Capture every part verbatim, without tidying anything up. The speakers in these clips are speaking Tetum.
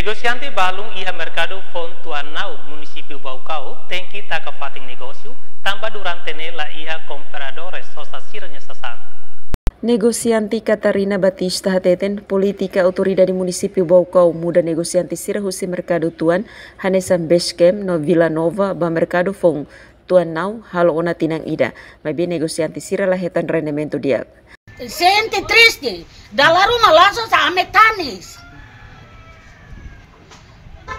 Negosiante balun iha merkadu foun Tuanau, munisípiu Baucau, tenke taka fatin negósiu, tanba durante ne'e la iha kompradores sosa sira-nia sasán. Negosiante Catarina Batista hateten, polítika autoridade munisípiu Baucau muda negosiante sira husi merkadu tuan, hanesan Basecamp no Vila Nova, ba merkadu foun Tuanau, halo ona tinan ida, maibé negosiante sira la hetan rendimentu di'ak. Sente triste, dala ruma la sosa, ami tanis.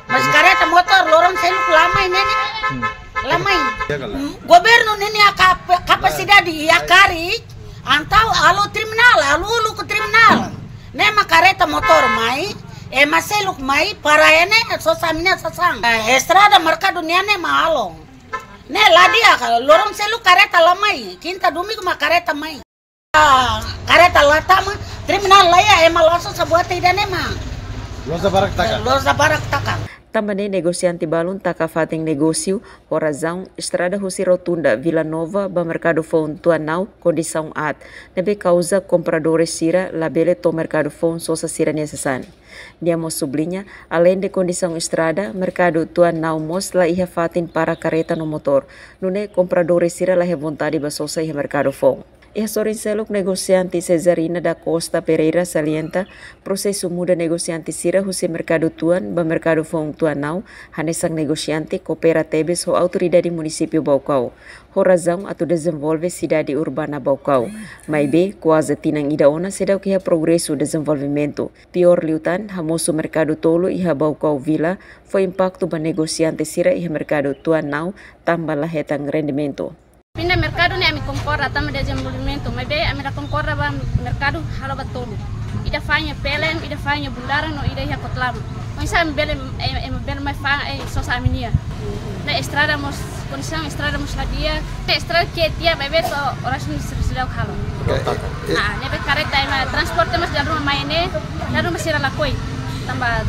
Mas kareta motór loron seluk la mai ne'e ne'e. Hmm. La mai. Iya, kalau. Governu ne'e ne'e kap-, kapasidade iha karik, entaun halo terminál, halo uluk terminál. Ne'e mak kareta motór mai, ema seluk mai, para ne'e sosa ami-nia sasán. Eh, estrada merkadu nian ne'e mak halo. Ne'e la di'ak, loron seluk kareta la mai, kinta domingu mak kareta mai. Ah, kareta la tama, terminál la iha, ema la sosa buat ida-ne'e mak. Loja barak taka. Eh, loja barak taka. Tanba ne'e negosiante balun taka fatin negósiu, ho razaun estrada husi rotunda Vila Nova ba merkadu foun Tuanau kondisaun aat, ne'ebé kauza kompradores sira labele to'o merkadu foun sosa sira-nia sasán. Nia mós subliña, aleinde kondisaun estrada, merkadu Tuanau mós la iha fatin para kareta no motór, nune'e kompradores sira la iha vontade ba sosa iha merkadu foun. Iha sorin seluk negosiante Cesarina da Costa Pereira salienta, prosesu muda negosiante sira husi merkadu tuan ba merkadu foun Tuanau, hanesan negosiante koopera tebes ho autoridade munisípiu Baucau, ho razaun atu dezenvolve sidade urbana Baucau. Maibé, kuaze tinan ida ona seidauk iha progresu dezenvolvimentu. Piór liután, hamosu merkadu tolu iha Baucau Vila, fó impaktu ba negosiante sira iha merkadu Tuanau, tanba la hetan rendimentu. Pinda merkadu ne'e ami konkorda tanba dezenvolvimentu, maibé ami la konkorda ba merkadu halo ba tolu. Ida fa'an iha Pelem, ida fa'an iha Bundaran, no ida iha Kotlama. Oinsá ami bele, eh, eh, bele mai fa'an, eh, sosa ami-nia. Ne'e estrada mós, kondisaun estrada mós la di'ak. Ne'e estrada ke tia bebe to oras ni sila halo. Oke, eh, eh. Ah, ne'ebé kareta ema transporte mós dala ruma mai ne'e, dala ruma sira lakohi. Tanba.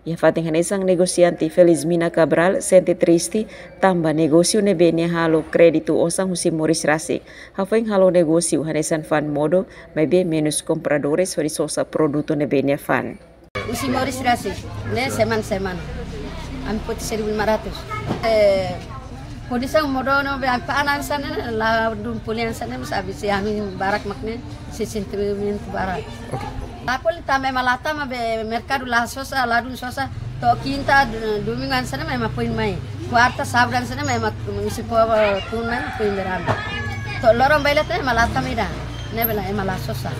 Iha fatin hanesan negosiante Felizmina Cabral sente triste, tanba negósiu ne'ebé nia halo kréditu osan husi moris rasik. Hafoin halo negósiu hanesan fa'an modo, maibé menus kompradores hodi sosa produtu ne'ebé nia fa'an. Husi moris rasik, ne'e semana-semana. Ami foti seribu lima ratus. Eh, kondisaun modo ne'ebé ami fa'an hanesan ne'e, la dun poli hanesan ne'e, mas abis ami barak mak ne'e, sentimentu barak. Oke. La poli tanba ema la tama be merkadu la sosa, la dun sosa, to'o kinta, du-, domingu hanesan ne'e mak ema foin mai. Kuarta, sábadu hanesan ne'e mak ema husi Poba tun mai mak foin berame. To'o loron bainhira ema la tama ida, ne'ebé la ema la sosa.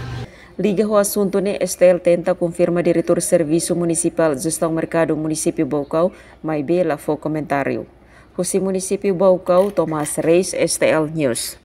Liga ho asuntu ne'e, S T L tenta konfirma Diretór Servisu Munisipál Jestaun Merkadu Munisípiu Baucau, maibé la fó komentáriu. Husi Munisípiu Baucau, Tomás Reis, S T L News.